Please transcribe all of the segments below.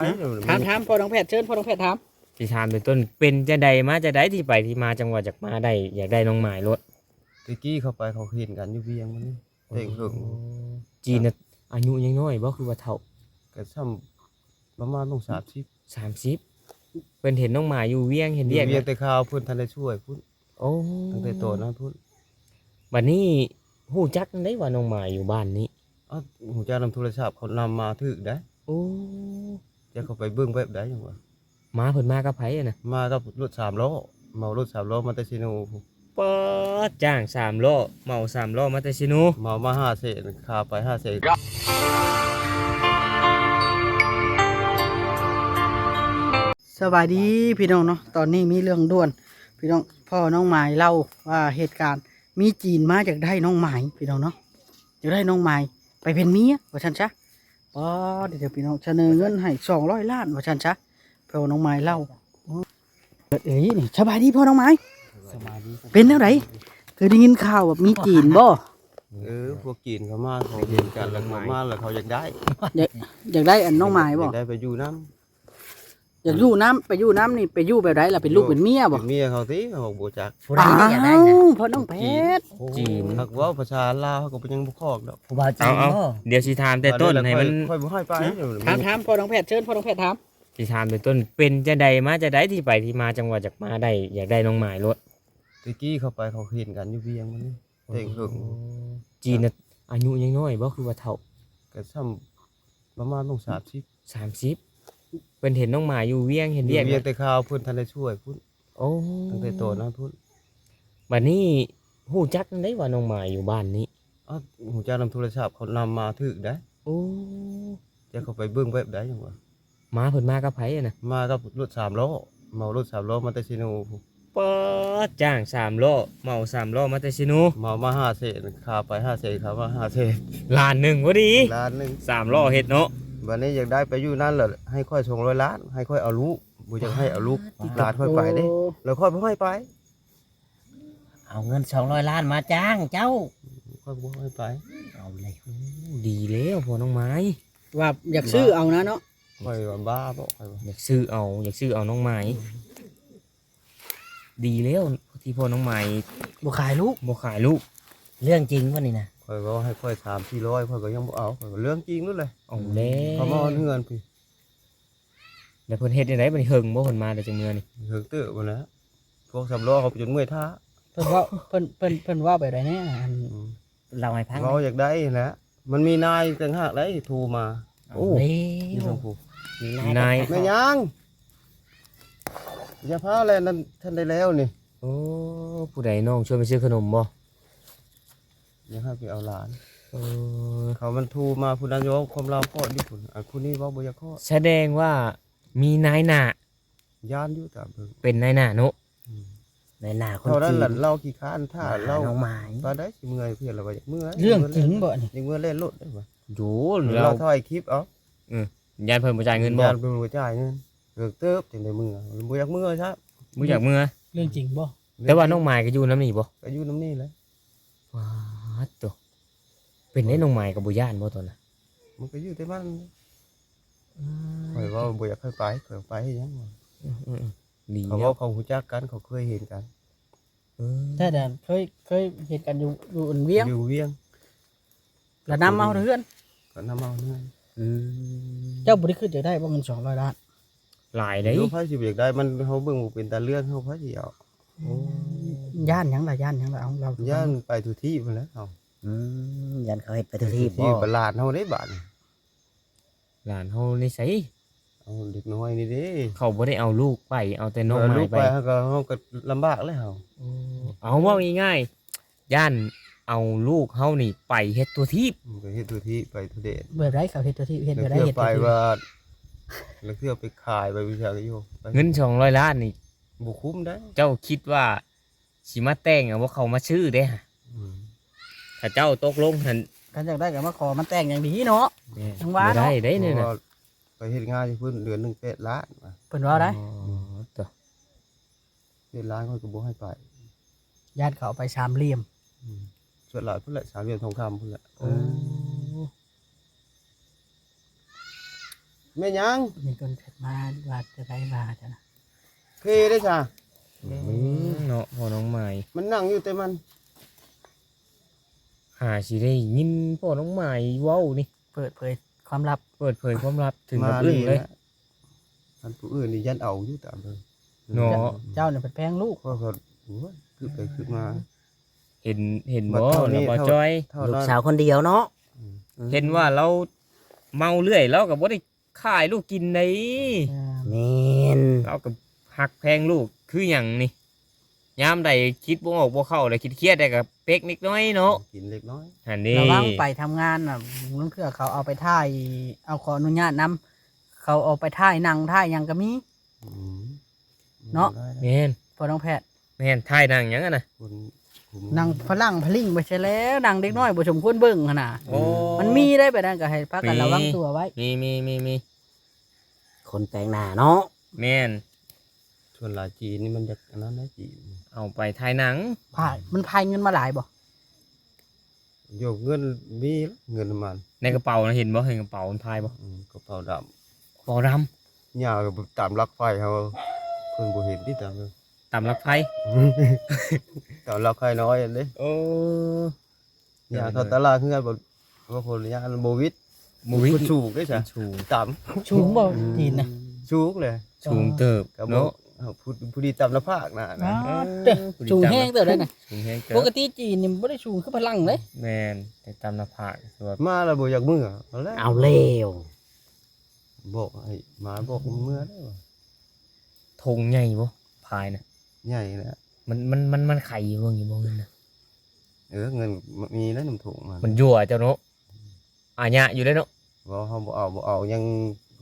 ຖາມ ຖາມພໍ່ນ້ອງແພດ ເຊີນພໍ່ນ້ອງແພດຖາມ. ຊິຖາມເປັນຕົ້ນ ເປັນຈັ່ງໃດ ມາຈັ່ງໃດ ທີ່ໄປທີ່ມາ ຈັ່ງວ່າຢາກມາໄດ້ ຢາກໄດ້ນ້ອງໝາຍໂລດ? ແຕ່ກີ້ເຂົາໄປ ເຂົາເຫັນກັນຢູ່ວຽງ ມັນນີ້ ໂອ້ ແຕ່ງເຫິງ. ຈີນນະ ອາຍຸຍັງນ້ອຍບໍ່ ຄືວ່າເຖົ້າ? ກໍຊ່ຳປະມານຕ້ອງສາມສິບ ສາມສິບ ເພິ່ນເຫັນນ້ອງໝາຍຢູ່ວຽງ ເຮັດວຽກ ຢູ່ວຽງ ແຕ່ຄາວເພິ່ນທັນໄດ້ຊ່ວຍພຸ້ນ. ໂອ້ ຕັ້ງແຕ່ຕອນນັ້ນພຸ້ນ. ບັດນີ້ຮູ້ຈັກຈັ່ງໃດວ່ານ້ອງໝາຍຢູ່ບ້ານນີ້? ອ້າວ ຮູ້ຈັກນຳໂທລະສັບ ເຂົານຳມາຖືກໄດ໋. ໂອ້ ຈັກເຂົາໄປເບິ່ງແບບໃດຫຍັງວະ. ມາ ເພິ່ນມາກັບໃຜຫັ້ນນະ? ມາກັບລົດສາມລໍ້ ເໝົາລົດສາມລໍ້ມາແຕ່ເຊໂນພຸ້ນ. ປາດ ຈ້າງສາມລໍ້ ເໝົາສາມລໍ້ມາແຕ່ເຊໂນ ເໝົາມາຫ້າແສນ ຄ່າໄປຫ້າແສນ. ສະບາຍດີພີ່ນ້ອງເນາະ ຕອນນີ້ມີເລື່ອງດ່ວນພີ່ນ້ອງ. ພໍ່ນ້ອງໝາຍເລົ່າວ່າເຫດການ ມີຈີນມາຢາກໄດ້ນ້ອງໝາຍພີ່ນ້ອງເນາະ ຢາກໄດ້ນ້ອງໝາຍໄປເປັນເມຍວ່າຊັ້ນຊະ. ປາດ ເດີພີ່ນ້ອງ ສະເໜີເງິນໃຫ້ສອງຮ້ອຍລ້ານວ່າຊັ້ນຊະ ພໍ່ນ້ອງໝາຍເລົ່າ. ເອີ ນີ້ ສະບາຍດີພໍ່ນ້ອງໝາຍ. ສະບາຍດີ. ເປັນແນວໃດ ຄືໄດ້ຍິນຂ່າວວ່າມີຈີນບໍ່? ເອີ ພວກຈີນເຂົາມາ ເຂົາເຫັນກັນແລ້ວ ເຂົາມາແລ້ວ ເຂົາຢາກໄດ້ ຢາກ ຢາກໄດ້ອັນນ້ອງໝາຍບໍ່? ຢາກໄດ້ໄປຢູ່ນຳ. ຢາກຢູ່ນຳ ໄປຢູ່ນຳນີ້ ໄປຢູ່ແບບໃດລະ ເປັນລູກເປັນເມຍບໍ່? ເປັນເມຍເຂົາຕິ ເຮົາບໍ່ຈັກ. ຜູ້ໃດທີ່ຢາກໄດ້ນະ? ອ້າວ ພໍ່ນ້ອງແພດ. ຈີນ. ຫາກເວົ້າພາສາລາວເຮົາກໍຍັງບໍ່ຄອກດອກ ຜູ້ບ່າວຈີນ. ເອົາ ເອົາ ບໍ່? ດຽວຊິຖາມແຕ່ຕົ້ນໃຫ້ມັນ ຂ້ອຍບໍ່ໃຫ້ໄປ. ຖາມ ຖາມພໍ່ນ້ອງແພດ ເຊີນພໍ່ນ້ອງແພດຖາມ. ຊິຖາມເປັນຕົ້ນ ເປັນຈັ່ງໃດ ມາຈັ່ງໃດ ທີ່ໄປທີ່ມາ ຈັ່ງວ່າຢາກມາໄດ້ ຢາກໄດ້ນ້ອງໝາຍໂລດ? ແຕ່ກີ້ເຂົາໄປ ເຂົາເຫັນກັນຢູ່ວຽງ ມັນນີ້ ໂອ້ ແຕ່ງເຫິງ. ຈີນນະ ອາຍຸຍັງນ້ອຍບໍ່ ຄືວ່າເຖົ້າ? ກໍຊ່ຳປະມານຕ້ອງສາມສິບ ສາມສິບ ເພິ່ນເຫັນນ້ອງໝາຍຢູ່ວຽງ ເຮັດວຽກ ຢູ່ວຽງ ແຕ່ຄາວເພິ່ນທັນໄດ້ຊ່ວຍພຸ້ນ. ໂອ້ ຕັ້ງແຕ່ຕອນນັ້ນພຸ້ນ. ບັດນີ້ຮູ້ຈັກຈັ່ງໃດວ່ານ້ອງໝາຍຢູ່ບ້ານນີ້? ອ້າວ ຮູ້ຈັກນຳໂທລະສັບ ເຂົານຳມາຖືກໄດ໋. ໂອ້ ຈັກເຂົາໄປເບິ່ງແບບໃດຫຍັງວະ. ມາ ເພິ່ນມາກັບໃຜຫັ້ນນະ? ມາກັບລົດສາມລໍ້ ເໝົາລົດສາມລໍ້ມາແຕ່ເຊໂນພຸ້ນ. ປາດ ຈ້າງສາມລໍ້ ເໝົາສາມລໍ້ມາແຕ່ເຊໂນ ເໝົາມາຫ້າແສນ ຄ່າໄປຫ້າແສນ ຄ່າມາຫ້າແສນ. ລ້ານໜຶ່ງພໍດີ ລ້ານໜຶ່ງ ສາມລໍ້ເຮັດເນາະ. ບັດນີ້ຢາກໄດ້ໄປຢູ່ນັ້ນລະ ໃຫ້ຂ້ອຍສອງຮ້ອຍລ້ານ ໃຫ້ຂ້ອຍເອົາລູກ ບໍ່ຢາກໃຫ້ເອົາລູກ ປາດ ຫຼານຂ້ອຍໄປເດ້ ໂອ້ ແລ້ວຂ້ອຍບໍ່ໃຫ້ໄປ. ເອົາເງິນສອງຮ້ອຍລ້ານມາຈ້າງເຈົ້າ ຂ້ອຍບໍ່ໃຫ້ໄປ. ເອົາແລ້ວ ໂອ້ ດີແລ້ວພໍ່ນ້ອງໝາຍ ວ່າຢາກຊື້ເອົານະເນາະ. ຂ້ອຍວ່າບ້າບໍ່ ຂ້ອຍວ່າ ຢາກຊື້ເອົາ ຢາກຊື້ເອົານ້ອງໝາຍ. ອືມ ດີແລ້ວທີ່ພໍ່ນ້ອງໝາຍບໍ່ຂາຍລູກ ບໍ່ຂາຍລູກ. ເລື່ອງຈິງບໍ່ນີ້ນະ? ຂ້ອຍເວົ້າໃຫ້ຂ້ອຍສາມສີ່ຮ້ອຍ ຂ້ອຍກໍຍັງບໍ່ເອົາ ຂ້ອຍວ່າເລື່ອງຈິງໂລດແຫຼະ. ເອົາແລ້ວ ເຂົາມາຮອດເຮືອນພີ້. ແລ້ວເພິ່ນເຮັດຈັ່ງໃດບັດນີ້ ເຫິງບໍ່ເພິ່ນມາແຕ່ຈັກມື້ນີ້? ເຫິງເຕີບພຸ້ນແຫຼະ ພວກສຳລໍ້ເຂົາຈົນເມື່ອຍຖ້າ. ເພິ່ນເວົ້າ ເພິ່ນ ເພິ່ນ ເພິ່ນເວົ້າແບບໃດແດ່? ອັນ ອືມ ເລົ່າໃຫ້ຟັງ ເວົ້າຢາກໄດ້ຫັ້ນແຫຼະ ມັນມີນາຍຕ່າງຫາກໄດ໋ໂທມາ. ໂອ້ ຢູ່ທາງຜູ້ ມີນາຍ ແມ່ນຫຍັງ? ຢ່າພາແລ່ນນຳ ທັນໄດ້ແລ້ວນີ້. ໂອ້ ຜູ້ໃດ ນ້ອງຊວນໄປຊື້ຂະໜົມບໍ່? ຢາກໃຫ້ໄປເອົາຫຼານ. ເອີ ເຂົາມັນໂທມາ ຜູ້ນັ້ນເວົ້າຄວາມລາວເພາະຢູ່ພຸ້ນ ອັນຜູ້ນີ້ເວົ້າບໍ່ຢາກເພາະ. ສະແດງວ່າມີນາຍໜ້າ ຢ້ານຢູ່ຕາມເບິ່ງ ເປັນນາຍໜ້າເນາະ. ອືມ ນາຍໜ້າຄົນຈີນ ເທົ່ານັ້ນລະ ລາວຂີ້ຄ້ານຖ້າ ມາຫາ ລາວ ນ້ອງໝາຍ ປານໃດຊິເມື່ອຍ ເພື່ອລະວ່າຢາກເມື່ອ. ເລື່ອງຈິງບໍ່ນີ້? ຍັງເມື່ອແລ່ນລົດໄດ້ບໍ່? ໂຢ ລາວຖ່າຍຄລິບເອົາ. ເອີ ຢ້ານເພິ່ນບໍ່ຈ່າຍເງິນບໍ່? ຢ້ານເພິ່ນບໍ່ຈ່າຍເງິນ. ເລິກເຕີບຈັ່ງໄດ້ເມື່ອ ບໍ່ຢາກເມື່ອຊ້ຳ ບໍ່ຢາກເມື່ອ. ເລື່ອງຈິງບໍ່? ແຕ່ວ່ານ້ອງໝາຍກໍຢູ່ນຳນີ້ບໍ່? ກໍຢູ່ນຳນີ້ແຫຼະ. ປາດໂທ້ ເປັນໄດ້ນ້ອງໝາຍກໍບໍ່ຢ້ານບໍ່ຕອນນັ້ນ? ມັນກໍຢູ່ແຕ່ມັນ. ອືມ ຂ້ອຍເວົ້າບໍ່ຢາກໃຫ້ໄປ ຂ້ອຍໄປເຮັດຫຍັງ? ອືມໆໆ ດີ ເຂົາເວົ້າ ເຂົາຮູ້ຈັກກັນ ເຂົາເຄີຍເຫັນກັນ. ເອີ ແທ້ແຕ່ເຄີຍ ເຄີຍເຫັນກັນຢູ່ ຢູ່ອັນວຽງ ຢູ່ວຽງ ແລ້ວນຳມາຮອດເຮືອນ ກໍນຳມາຮອດເຮືອນ. ອືມ ເຈົ້າບໍ່ໄດ້ຄິດຢາກໄດ້ບໍ່ເງິນສອງຮ້ອຍລ້ານ? ຫຼາຍເດ້. ໂຍ ໃຜຊິບໍ່ຢາກໄດ້ ມັນ ເຮົາເບິ່ງບໍ່ເປັນຕາເລືອກ ເຮົາໃຜຊິເອົາ? ໂອ້ ຢ້ານຫຍັງລະ ຢ້ານຫຍັງລະ? ເອົາ ເຮົາ ຢ້ານໄປທຸກທີ່ພຸ້ນແຫຼະເຮົາ. ອືມ ຢ້ານເຂົາເຮັດໄປທຸກທີ່ ໄປທຸກທີ່ບໍ່? ບາດຫຼານເຮົາເດ້ບາດນີ້ ຫຼານເຮົາໃນໃສ? ເອົາເດັກນ້ອຍນີ້ເດ້. ເຂົາບໍ່ໄດ້ເອົາລູກໄປ ເອົາແຕ່ນ້ອງໝາຍໄປ. ເອົາລູກໄປ ເຮົາກໍ ເຮົາກໍລຳບາກແລ້ວເຮົາ. ໂອ້ ເອົາ ເວົ້າງ່າຍໆ ຢ້ານເອົາລູກເຮົານີ້ໄປເຮັດທົ່ວທີບ. ອືມ ໄປເຮັດທົ່ວທີບ ໄປທົ່ວແດນ. ແບບໃດເຂົາເຮັດທົ່ວທີບ? ເຮັດແບບໃດ? ເຮັດທົ່ວໄປ ບາດ ລາງເທື່ອໄປຂາຍໄປວິຊາກໍຢູ່. ເງິນສອງຮ້ອຍລ້ານນີ້ບໍ່ຄຸ້ມໄດ໋. ເຈົ້າຄິດວ່າຊິມາແຕ່ງເອົາ ບໍ່ ເຂົາມາຊື້ເດ້. ອືມ ຖ້າເຈົ້າຕົກລົງຫັ້ນ ຄັນຢາກໄດ້ກໍມາຂໍມັນແຕ່ງຢ່າງດີເນາະ. ແມ່ນ ຈັ່ງວ່າເນາະ ບໍ່ໄດ້ເດ້ນີ້ນະ. ໄປເຮັດງານຢູ່ພຸ້ນ ເດືອນໜຶ່ງແປດລ້ານວ່າ. ເພິ່ນເວົ້າໄດ໋. ອໍ ຕົວະ ເຈັດລ້ານຂ້ອຍກໍບໍ່ໃຫ້ໄປ ຢ້ານເຂົາເອົາໄປສາມຫຼ່ຽມ. ອືມ ສ່ວນຫຼາຍພຸ້ນແຫຼະ ສາມຫຼ່ຽມທອງຄຳພຸ້ນແຫຼະ. ໂອ້ ເອີ ໂອ້ ແມ່ນຫຍັງ? ມີຄົນແຊັດມາວ່າຈະໄດ້ວ່າຊັ້ນນະ. ເຄເດ້ຊະ? ອືມ ເນາະ ພໍ່ນ້ອງໝາຍ ມັນນັ່ງຢູ່ແຕ່ມັນ ຫາຊິໄດ້ຍິນພໍ່ນ້ອງໝາຍເວົ້ານີ້ ເປີດເຜີຍຄວາມລັບ ເປີດເຜີຍຄວາມລັບເຖິງກັບອຶ້ງເລີຍ. ຄັນຜູ້ອື່ນນີ້ຢ້ານເອົາຢູ່ຕາມເບິ່ງເນາະ. ເຈົ້ານີ້ເພິ່ນແພງລູກ ຂ້ອຍກໍ ໂອ້ຍ ຄິດໄປຄິດມາ ເຫັນ ເຫັນບໍ່ລາວບໍ່ຈ່ອຍ ເທົ່ານັ້ນ ລູກສາວຄົນດຽວເນາະ. ອືມ ເຫັນວ່າລາວເມົາເລື້ອຍ ລາວກໍບໍ່ໄດ້ຂາຍລູກກິນໃດ. ແມ່ນ ລາວກໍຮັກແພງລູກຄືຫຍັງນີ້. ຍາມໃດຄິດບໍ່ອອກບໍ່ເຂົ້າ ແລ້ວຄິດຄຽດໄດ້ກໍເປັກເລັກນ້ອຍເນາະ ກິນເລັກນ້ອຍ ຫັ້ນເດ້. ລະວັງໄປທຳງານນະ ລາງເທື່ອເຂົາເອົາໄປຖ່າຍ ເອົາ ຂໍອະນຸຍາດນຳ ເຂົາເອົາໄປຖ່າຍໜັງຖ່າຍຫຍັງກໍມີ. ອືມ ເນາະ ແມ່ນ ພໍ່ນ້ອງແພດ ແມ່ນ ຖ່າຍໜັງຫຍັງຫັ້ນນະ? ໜັງຝຣັ່ງຜະລິ່ງໄປໃສແລ້ວ ໜັງເດັກນ້ອຍບໍ່ສົມຄວນເບິ່ງຫັ້ນນະ. ໂອ້ ມັນມີໄດ໋ ແບບນັ້ນກໍໃຫ້ພາກັນລະວັງຕົວໄວ້. ມີ ມີ ມີ ມີ ຄົນແປງໜ້າເນາະ. ແມ່ນ ສ່ວນຫຼາຍຈີນນີ້ມັນຢາກອັນນັ້ນນະ ຈີນ ເອົາໄປຖ່າຍໜັງ. ພາຍ ມັນພາຍເງິນມາຫຼາຍບໍ່? ໂຍ ເງິນມີລະ ເງິນນຳມັນ ໃນກະເປົານະ ເຫັນບໍ່? ເຫັນກະເປົາມັນພາຍບໍ່? ອືມ ກະເປົາດຳ ກະເປົາດຳ. ຍ່າງໄປຕາມຫຼັກໄຟເຮົາ ເພິ່ນບໍ່ເຫັນຕິ ຕາມ ຕາມຫຼັກໄຟ ຕາມຫຼັກໄຟນ້ອຍຫັ້ນເດ້. ໂອ້ ຍ່າງເຂົ້າຕະຫຼາດເຮືອນບໍ່ ບໍ່ຄົນຍ່າງບໍ່ວິດ ບໍ່ວິດ ມັນສູງເດ້ຊະ ມັນສູງ ຕາມ ສູງບໍ່ ອືມ ຈີນນະ? ສູງເລີຍ ສູງເຕີບເນາະ. ເອີ ຜູ້ ຜູ້ດີຕາມໜ້າຜາກນະ ອໍ ເອີ ເຕີ ສູງແຮງເຕີບໄດ໋ນະ ສູງແຮງເຕີບ. ປົກກະຕິຈີນນີ້ບໍ່ໄດ້ສູງຄືຝຣັ່ງເດ້. ແມ່ນ ແຕ່ຕາມໜ້າຜາກຄືວ່າ ມາແລ້ວບໍ່ຢາກເມືອ ເອົາແລ້ວ ເອົາແລ້ວ ບອກໃຫ້ມາບອກເມືອໄດ້ວ່າ. ຖົງໃຫຍ່ບໍ່ ພາຍນະ? ໃຫຍ່ແຫຼະ ມັນ ມັນ ມັນ ມັນໄຂຢູ່ເບິ່ງຢູ່ບໍ່ເງິນນະ? ເອີ ເງິນມີແລ້ວນຳຖົງມາ ມັນຍົວເຈົ້າເນາະ. ອາຍະຢູ່ເດ້ເນາະ ເວົ້າເຮົາບໍ່ເອົາ ບໍ່ເອົາ ຍັງ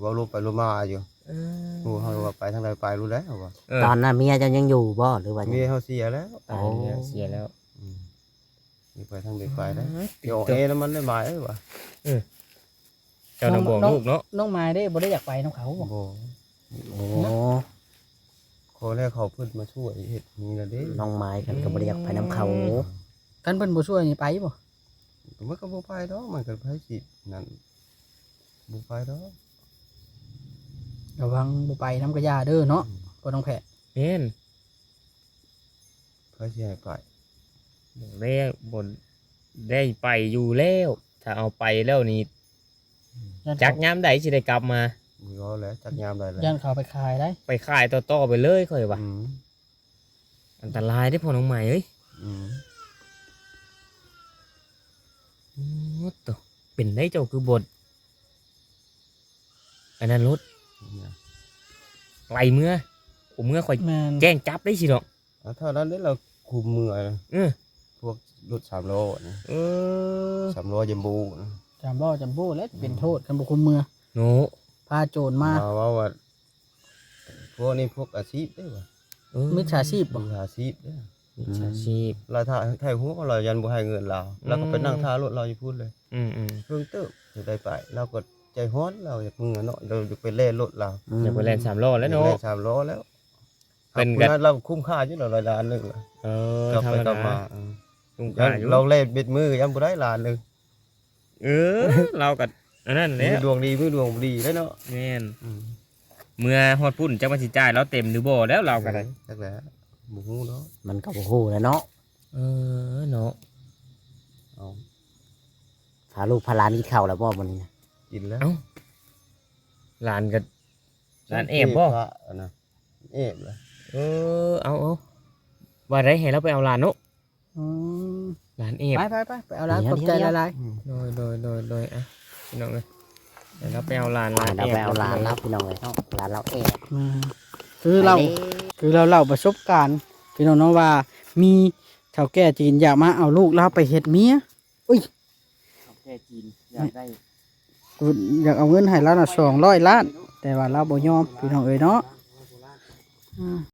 ເວົ້າລົມໄປລົມມາຢູ່. ເອີ ໂອ້ ເຮົາວ່າໄປທາງໃດໄປໂລດແຫຼະ ເຮົາວ່າ. ເອີ ຕອນນັ້ນເມຍເຈົ້າຍັງຢູ່ບໍ່ ຫຼືວ່າ ເມຍເຮົາເສຍແລ້ວ. ຕາຍແລ້ວ ອໍ ເສຍແລ້ວ. ອືມ ນີ້ໄປທາງໃດໄປໄດ້. ເອີ ດຽວເອນຳມັນໄດ້ໝາຍເອີຍວ່າ. ເອີ ເຈົ້ານະບອກລູກເນາະ ນ້ອງມາຍເດ້ ບໍ່ໄດ້ຢາກໄປນຳເຂົາບໍ່? ບໍ່. ໂອ້ ຂໍແລ້ວເຂົາເພິ່ນມາຊ່ວຍເຮັດນີ້ລະເດ້. ນ້ອງມາຍເພິ່ນກໍບໍ່ໄດ້ຢາກໄປນຳເຂົາ. ອືມ ຄັນເພິ່ນບໍ່ຊ່ວຍນີ້ໄປບໍ່? ມັນກໍບໍ່ໄປດອກ ມັນກໍໃຜຊິນັ້ນ ບໍ່ໄປດອກ. ລະວັງບໍ່ໄປນຳກະຢ່າເດີເນາະ. ອືມ ພໍ່ນ້ອງແພດ. ແມ່ນ ໃຜຊິໃຫ້ໄປ? ບໍ່ໄດ້ ບໍ່ໄດ້ໄປຢູ່ແລ້ວ ຖ້າເອົາໄປແລ້ວນີ້ ອືມ ຈັກຍາມໃດຊິໄດ້ກັບມາ. ບໍ່ເວົ້າແຫຼະ ຈັກຍາມໃດແຫຼະ ຢ້ານເຂົາເອົາໄປຂາຍໄດ໋. ໄປຂາຍຕໍ່ໆໄປເລີຍຂ້ອຍວ່າ. ອືມ ອັນຕະລາຍເດ້ພໍ່ນ້ອງໃໝ່ເອີຍ. ອືມ ໂອ້ໂຕ ເປັນໄດ໋ເຈົ້າຄືບໍ່ ອັນນັ້ນໂລດ ໄລ່ເມືອ ໂອ ເມືອຂ້ອຍ ແມ່ນ ແຈ້ງຈັບໄດ້ຊິເນາະ. ອ່າ ເທົ່ານັ້ນເດ້ລາວຄຸມເມືອນະ. ເອີ ພວກລົດສາມລໍ້ນະ. ເອີ ສາມລໍ້ຈັມໂບ້ນະ ສາມລໍ້ຈັມໂບ້ແຫຼະ ເປັນໂທດ ອືມ ຄັນບໍ່ຄຸມເມືອເນາະ. ພາໂຈນມາ ມາເວົ້າວ່າ ພວກນີ້ພວກອາຊີບເດ້ວ່າ. ເອີ ມິດສາຊີບບໍ່? ມິດສາຊີບເດ້ ມິດສາຊີບ. ລາວຖ້າໄຖ່ຫົວລາວຢ້ານບໍ່ໃຫ້ເງິນລາວ ອືມ ລາວກໍໄປນັ່ງຖ້າລົດລາວຢູ່ພຸ້ນເລີຍ. ອືມໆ ເພິ່ງເຕີບຈະໄດ້ໄປ ລາວກໍໃຈຮ້ອນ ລາວຢາກເມືອເນາະ ລາວຢາກໄປແລ່ນລົດລາວ. ອືມ ຢາກໄປແລ່ນສາມລໍ້ແລ້ວເນາະ ຢາກໄປແລ່ນສາມລໍ້ແລ້ວ. ເປັນ ຜູ້ນັ້ນລາວຄຸ້ມຄ່າຢູ່ດອກ ຫຼາຍລ້ານໜຶ່ງ. ເອີ ທຳມະດາ ລາວແລ່ນເບັດມື້ຍັງບໍ່ໄດ້ລ້ານໜຶ່ງ. ເອີ ລາວກໍອັນນັ້ນແຫຼະ ມື້ດວງດີ ມື້ດວງບໍ່ດີແຫຼະເນາະ. ແມ່ນ ອືມ ເມື່ອຮອດພຸ້ນຈັກວ່າຊິຈ່າຍລາວເຕັມຫຼືບໍ່ແລ້ວ ລາວກໍໄດ້. ເອີ ຈັກແຫຼະ ບໍ່ຮູ້ເນາະ ມັນກໍບໍ່ຮູ້ແຫຼະເນາະ. ເອີ ເນາະ ເອົາ ພາລູກພາຫຼານກິນເຂົ້າແລ້ວບໍ່ມື້ນີ້ນະ? ກິນແລ້ວ. ເອົ້າ ຫຼານກໍ ຫຼານແອບບໍ່? ພະອັນນະ ແອບລະ. ເອີ ເອົາ ເອົາ ວ່າໄດ້ໃຫ້ລາວໄປເອົາຫຼານເນາະ. ອືມ ຫຼານແອບ. ໄປ ໄປ ໄປ ໄປເອົາຫຼານ. ດຽວ ຂອບໃຈຫຼາຍໆ. ອືມ ໂດຍ ໂດຍ ໂດຍ ໂດຍ. ອ່ະ ພີ່ນ້ອງເອີຍ ດຽວລາວໄປເອົາຫຼານ ຫຼານແອບ ລາວໄປເອົາຫຼານລາວ ພີ່ນ້ອງເອີຍເນາະ ຫຼານລາວແອບ. ອືມ ຄືເລົ່າ ຄືລາວເລົ່າປະສົບການ ພີ່ນ້ອງເນາະ ວ່າມີເຖົ້າແກ່ຈີນຢາກມາເອົາລູກລາວໄປເຮັດເມຍ. ອຸ້ຍ ເຖົ້າແກ່ຈີນຢາກໄດ້ ຢາກເອົາເງິນໃຫ້ລາວນະ ສອງຮ້ອຍລ້ານ ແຕ່ວ່າລາວບໍ່ຍອມ ພີ່ນ້ອງເອີຍເນາະ. ອືມ